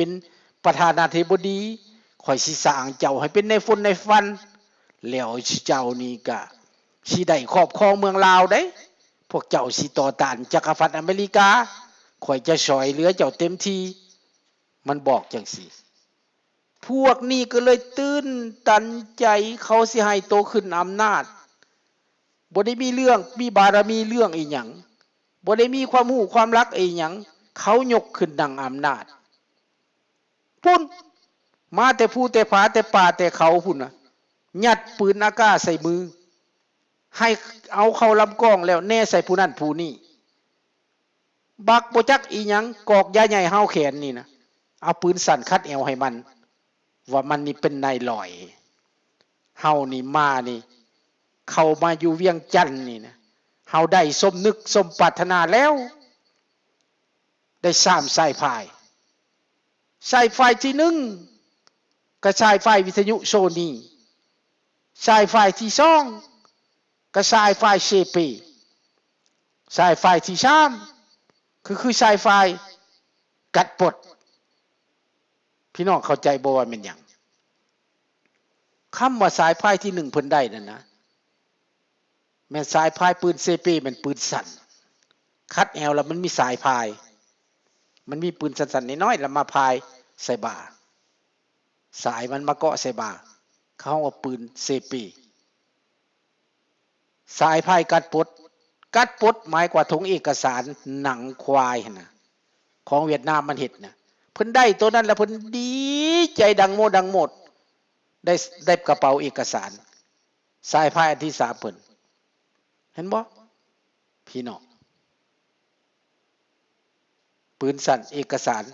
ປັນປະທານາທິບໍດີ, ຂ້ອຍຊິສ້າງເຈົ້າໃຫ້ເປັນນາຍຝົນນາຍຟັນ, ແລ້ວເຈົ້ານີ້ກະຊິໄດ້ຄອບຄອງເມືອງລາວໄດ໋. ພວກເຈົ້າຊິຕໍ່ຕ້ານຈັກກະພັດອາເມລິກາ, ຂ້ອຍຈະຊ່ອຍເຫຼືອເຈົ້າເຕັມທີ່. ມັນບອກຈັ່ງຊີ້. ພວກນີ້ກໍເລີຍຕື່ນຕັນໃຈ, ເຂົາຊິໃຫ້ໂຕຂຶ້ນອຳນາດ. ບໍ່ໄດ້ມີເລື່ອງ ມີບາລະມີເລື່ອງອີ່ຫຍັງ, ບໍ່ໄດ້ມີຄວາມຮູ້ຄວາມລັກອີ່ຫຍັງ, ເຂົາຍົກຂຶ້ນນັ່ງອຳນາດ. ພຸ້ນ ມາແຕ່ພູແຕ່ຜາແຕ່ປ່າແຕ່ເຂົາພຸ້ນນະ, ຍັດປືນອາກາໃສ່ມື, ໃຫ້ເອົາເຂົ້າລຳກ້ອງແລ້ວແນໃສ່ຜູ້ນັ້ນຜູ້ນີ້. ບັກບໍ່ຈັກອີ່ຫຍັງ, ກອກຢາໃຫຍ່ຮາວແຂນນີ້ນະ, ເອົາປືນສັ້ນຂັດແອວໃຫ້ມັນ, ວ່າມັນນີ້ເປັນນາຍຫຼອຍ. ເຮົານີ້ມານີ້, ເຂົ້າມາຢູ່ວຽງຈັນນີ້ນະ, ເຮົາໄດ້ສົມນຶກສົມປາດຖະໜາແລ້ວ, ໄດ້ສາມສາຍພາຍ. ສາຍພາຍທີໜຶ່ງ ກໍສາຍພາຍວິທະຍຸໂຊນີ, ສາຍພາຍທີສອງ ກໍສາຍພາຍເຊເປ, ສາຍພາຍທີສາມ ກໍຄືສາຍພາຍກັດປົດ. ພີ່ນ້ອງເຂົ້າໃຈບໍ່ວ່າແມ່ນຫຍັງ? ຄຳວ່າສາຍພາຍທີໜຶ່ງເພິ່ນໄດ້ນັ້ນນະ, ແມ່ນສາຍພາຍປືນເຊເປ ແມ່ນປືນສັ້ນ, ຂັດແອວແລ້ວມັນມີສາຍພາຍ, ມັນມີປືນສັ້ນໆນ້ອຍໆ ແລ້ວມາພາຍໃສ່ບ່າ, ສາຍມັນມາເກາະໃສ່ບ່າ, ເຂົາເອີ້ນວ່າປືນເຊເປ. ສາຍພາຍກັດປົດ, ກັດປົດໝາຍກວ່າຖົງເອກະສານໜັງຄວາຍຫັ້ນນະ, ຂອງຫວຽດນາມມັນເຮັດນະ. ເພິ່ນໄດ້ໂຕນັ້ນແລ້ວເພິ່ນດີໃຈດັງໂມດັງໂມດ, ໄດ້ ໄດ້ກະເປົາເອກະສານ. ສາຍພາຍອັນທີສາມເພິ່ນ ເຫັນບໍ່ພີ່ນ້ອງ? ປືນສັ້ນເອກະສານ.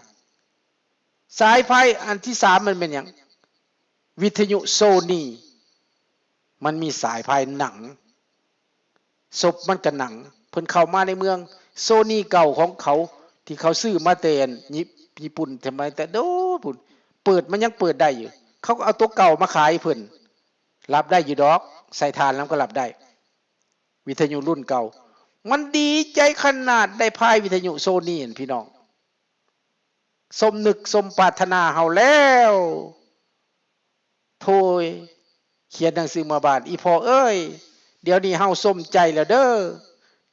ສາຍພາຍອັນທີສາມມັນແມ່ນຫຍັງ? ວິທະຍຸໂຊນີ, ມັນມີສາຍພາຍໜັງ, ສົບມັນກະໜັງ. ເພິ່ນເຂົ້າມາໃນເມືອງ, ໂຊນີເກົ່າຂອງເຂົາ ທີ່ເຂົາຊື້ມາແຕ່ຍີ່ປຸ່ນ ສະໄໝແຕ່ດົນພຸ້ນ, ເປີດມັນຍັງເປີດໄດ້ຢູ່, ເຂົາກໍເອົາຕົວເກົ່າມາຂາຍເພິ່ນ. ຮັບໄດ້ຢູ່ດອກ, ສາຍທານນຳກໍຮັບໄດ້. ວິທະຍຸລຸ້ນເກົ່າ, ມັນດີໃຈຂະໜາດໄດ້ພາຍວິທະຍຸໂຊນີຫັ້ນ ພີ່ນ້ອງ, ສົມນຶກສົມປາດຖະໜາເຮົາແລ້ວ. ໂທຍ ຂຽນໜັງສືເມືອບ້ານ, ອີ່ພໍ່ເອີຍ, ດຽວນີ້ເຮົາສົມໃຈແລ້ວເດີ,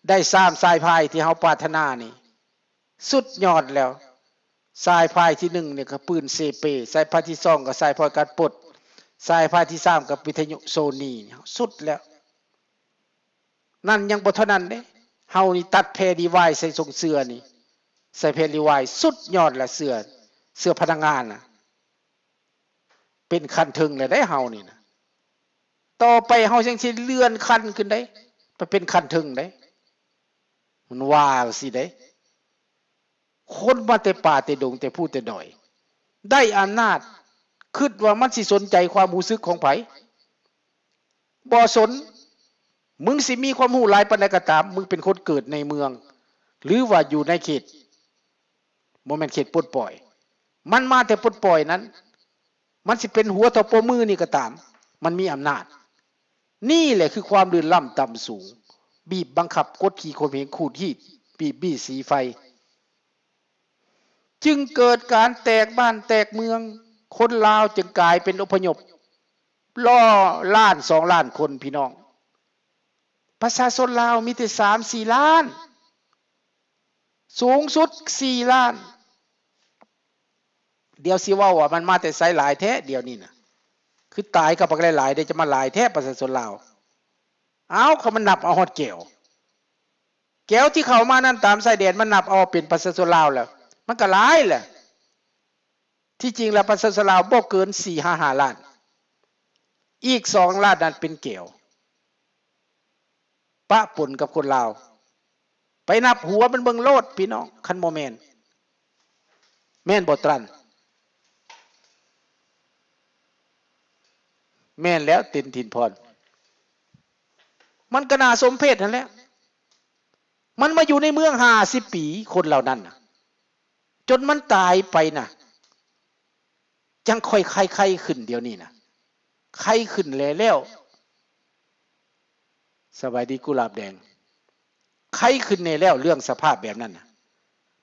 ໄດ້ສາມສາຍພາຍທີ່ເຮົາປາດຖະໜານີ້. ສຸດຍອດແລ້ວ. ສາຍພາຍທີໜຶ່ງນີ້ກໍປືນເຊເປ, ສາຍພາຍທີສອງກໍສາຍພາຍກັດປົດ, ສາຍພາຍທີສາມກໍວິທະຍຸໂຊນີ, ສຸດແລ້ວ. ນັ້ນຍັງບໍ່ເທົ່ານັ້ນເດ້, ເຮົານີ້ຕັດແຜ່ລີວາຍໃສ່ຊົງເສື້ອນີ້, ໃສ່ແຜ່ລີວາຍ, ສຸດຍອດລະ, ເສື້ອ ເສື້ອພະນັກງານນະ. ເປັນຂັ້ນເທິງແລ້ວເດ້ເຮົານີ້ນະ. ຕໍ່ໄປເຮົາຍັງຊິເລື່ອນຂັ້ນຂຶ້ນໄດ້, ໄປເປັນຂັ້ນເທິງໄດ້. ມັນວ່າຈັ່ງຊີ້ເດ້. ຄົນມາແຕ່ປ່າແຕ່ດົງ, ແຕ່ພູແຕ່ດອຍ, ໄດ້ອຳນາດ, ຄິດວ່າມັນຊິສົນໃຈຄວາມຮູ້ສຶກຂອງໃຜ? ບໍ່ສົນ. ມຶງຊິມີຄວາມຮູ້ຫຼາຍປານໃດກໍຕາມ, ມຶງເປັນຄົນເກີດໃນເມືອງ ຫຼືວ່າຢູ່ໃນເຂດ ບໍ່ແມ່ນເຂດປົດປ່ອຍ. ມັນມາແຕ່ປົດປ່ອຍນັ້ນ, ມັນຊິເປັນຫົວເທົ່າໂປ້ມືນີ້ກໍຕາມ, ມັນມີອຳນາດ. ນີ້ແຫຼະຄືຄວາມລື່ນລ້ຳຕ່ຳສູງ, ບີບບັງຄັບ, ກົດຂີ່ຂົ່ມເຫງ, ຂູດຮີດ, ບີບບີສີໄຟ, ຈຶ່ງເກີດການແຕກບ້ານແຕກເມືອງ. ຄົນລາວຈຶ່ງກາຍເປັນອົບພະຍົບ ລ້ອລ້ານສອງລ້ານຄົນ, ພີ່ນ້ອງ. ປະຊາຊົນລາວມີແຕ່ສາມສີ່ລ້ານ, ສູງສຸດສີ່ລ້ານ. ດຽວຊິເວົ້າວ່າມັນມາແຕ່ໃສຫຼາຍແທ້ດຽວນີ້ນະ, ຄືຕາຍກັບບັກຫຼາຍໆເດ້, ຈະມາຫຼາຍແທ້ປະຊາຊົນລາວ. ເອົ້າ, ຄັນມັນນັບເອົາຮອດແກວ, ແກວທີ່ເຂົ້າມານັ້ນຕາມຊາຍແດນ, ມັນນັບເອົາເປັນປະຊາຊົນລາວແລ້ວ, ມັນກໍຫຼາຍແຫຼະ. ທີ່ຈິງແລ້ວປະຊາຊົນລາວບໍ່ເກີນສີ່ຫາຫ້າລ້ານ, ອີກສອງລ້ານນັ້ນເປັນແກວ ປະປົນກັບຄົນລາວ. ໄປນັບຫົວມັນເບິ່ງໂລດພີ່ນ້ອງ, ຄັນບໍ່ແມ່ນ. ແມ່ນບໍ່ຕຣັນ? ແມ່ນແລ້ວ ຕິນ ຖິ່ນພອນ. ມັນກໍໜ້າສົມເພດຫັ້ນແຫຼະ. ມັນມາຢູ່ໃນເມືອງຫ້າສິບປີ, ຄົນເຫຼົ່ານັ້ນນະ, ຈົນມັນຕາຍໄປນະ, ຈັ່ງຄ່ອຍໄຄໆຂຶ້ນດຽວນີ້ນະ, ໄຄຂຶ້ນແລ້ວ. ສະບາຍດີກຸຫຼາບແດງ. ໄຄຂຶ້ນແດ່ແລ້ວ ເລື່ອງສະພາບແບບນັ້ນນະ.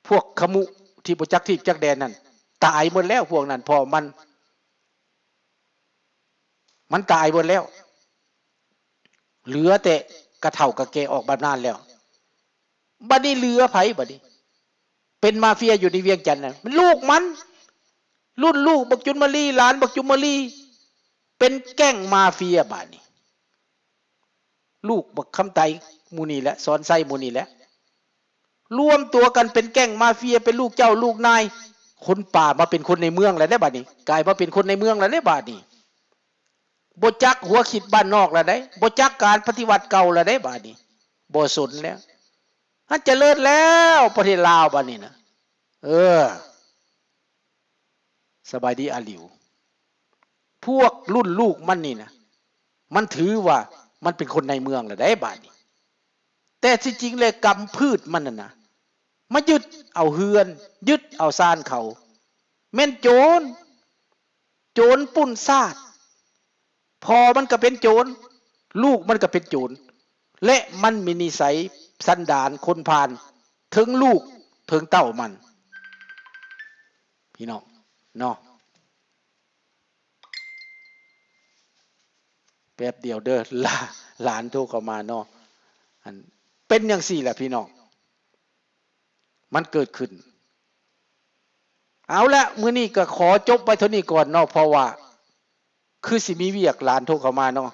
ພວກຂະມຸທີ່ບໍ່ຈັກທີ່ຈັກແດນນັ້ນ ຕາຍໝົດແລ້ວພວກນັ້ນ ເພາະມັນ ມັນຕາຍໝົດແລ້ວ ເຫຼືອແຕ່ກະເຖົ້າກະແກ່ອອກບຳນານແລ້ວ. ບັດນີ້ເຫຼືອໃຜບັດນີ້? ເປັນມາເຟຍຢູ່ໃນວຽງຈັນນະ ມັນລູກມັນ ລຸ້ນລູກບັກຈຸນມະລີ ຫຼານບັກຈຸນມະລີ ເປັນແກ້ງມາເຟຍບາດນີ້. ລູກບັກຄຳໄຕໝູ່ນີ້ແຫຼະ ສອນໄຊໝູ່ນີ້ແຫຼະ ລວມຕົວກັນເປັນແກ້ງມາເຟຍ ເປັນລູກເຈົ້າລູກນາຍ. ຄົນປ່າມາເປັນຄົນໃນເມືອງແລ້ວເດ້ບາດນີ້ ກາຍມາເປັນຄົນໃນເມືອງແລ້ວເດ້ບາດນີ້. ບໍ່ຈັກຫົວຄິດບ້ານນອກແລ້ວເດ້ ບໍ່ຈັກການປະຕິວັດເກົ່າແລ້ວເດ້ບາດນີ້ ບໍ່ສົນແລ້ວ. ມັນຈະເລີດແລ້ວປະເທດລາວບາດນີ້ນະ. ເອີ ສະບາຍດີອາຫຼິວ. ພວກລຸ້ນລູກມັນນີ້ນະ ມັນຖືວ່າມັນເປັນຄົນໃນເມືອງແລ້ວເດ້ບາດນີ້. ແຕ່ທີ່ຈິງແລ້ວກຳພືດມັນນັ້ນນະ ມາຍຶດເອົາເຮືອນ ຍຶດເອົາຊານເຂົາ ແມ່ນໂຈນ ໂຈນປຸ້ນຊາດ. ພໍ່ມັນກໍເປັນໂຈນ ລູກມັນກໍເປັນໂຈນ ແລະ ມັນມີນິໄສສັນດານຄົນພານ ເຖິງລູກເຖິງເຕົ້າມັນ ພີ່ນ້ອງເນາະ. ແປັບດຽວເດີ ຫຼາ- ຫຼານໂທເຂົ້າມາເນາະ. ອັນ ເປັນຈັ່ງຊີ້ແຫຼະພີ່ນ້ອງ ມັນເກີດຂຶ້ນ. ເອົາລະ ມື້ນີ້ກໍຂໍຈົບໄວ້ເທົ່ານີ້ກ່ອນເນາະ ເພາະວ່າຄືຊິມີວຽກ ຫຼານໂທເຂົ້າມາເນາະ.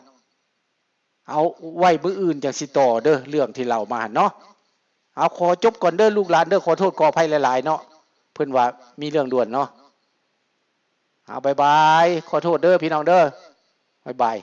ເອົາໄວ້ມື້ອື່ນຈັ່ງຊິຕໍ່ເດີ ເລື່ອງທີ່ເລົ່າມາຫັ້ນເນາະ. ເອົາ ຂໍຈົບກ່ອນເດີລູກຫຼານເດີ ຂໍໂທດຂໍອະໄພຫຼາຍໆເນາະ ເພິ່ນວ່າມີເລື່ອງດ່ວນເນາະ. ເອົາ ບາຍບາຍ ຂໍໂທດເດີພີ່ນ້ອງເດີ ບາຍບາຍ.